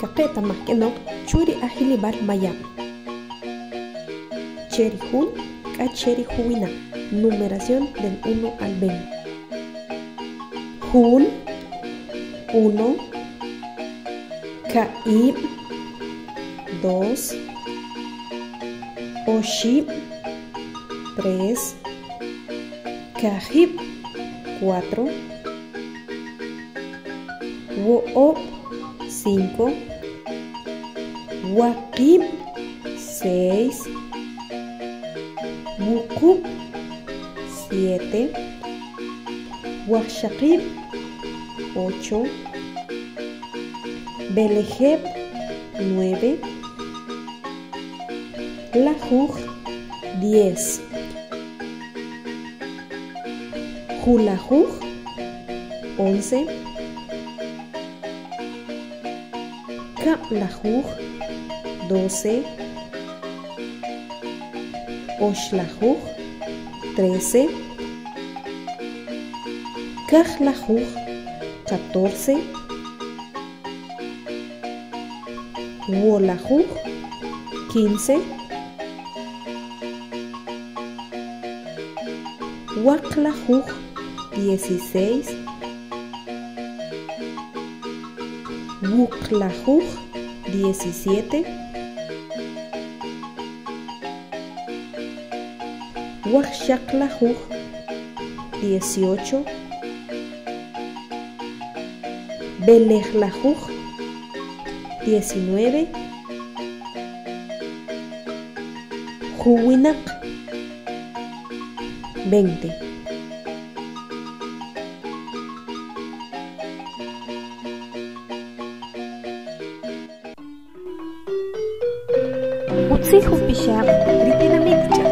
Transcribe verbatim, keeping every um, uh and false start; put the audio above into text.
Kaqeta'maj k'enoq chwi ri ajilib'al mayab'. Che ri jun k'a che ri juwinaq, numeración del uno al veinte. Jun, uno, ka'ib', dos, oxib', tres, kajib', cuatro, wo'ob', cinco, waqib', seis, wuqub', siete, wajxaqib', ocho, b'elejeb', nueve, lajuj, diez, julajuj, once, kab'lajuj, doce, oxlajuj, trece, kajlajuj, catorce, wolajuj, quince, waqlajuj, dieciséis, wuqlajuj, diecisiete, wajxaqlajuj, dieciocho, b'elejlajuj, diecinueve, juwinaq, veinte. Utzij upixab' ri tinamit ch'ab'.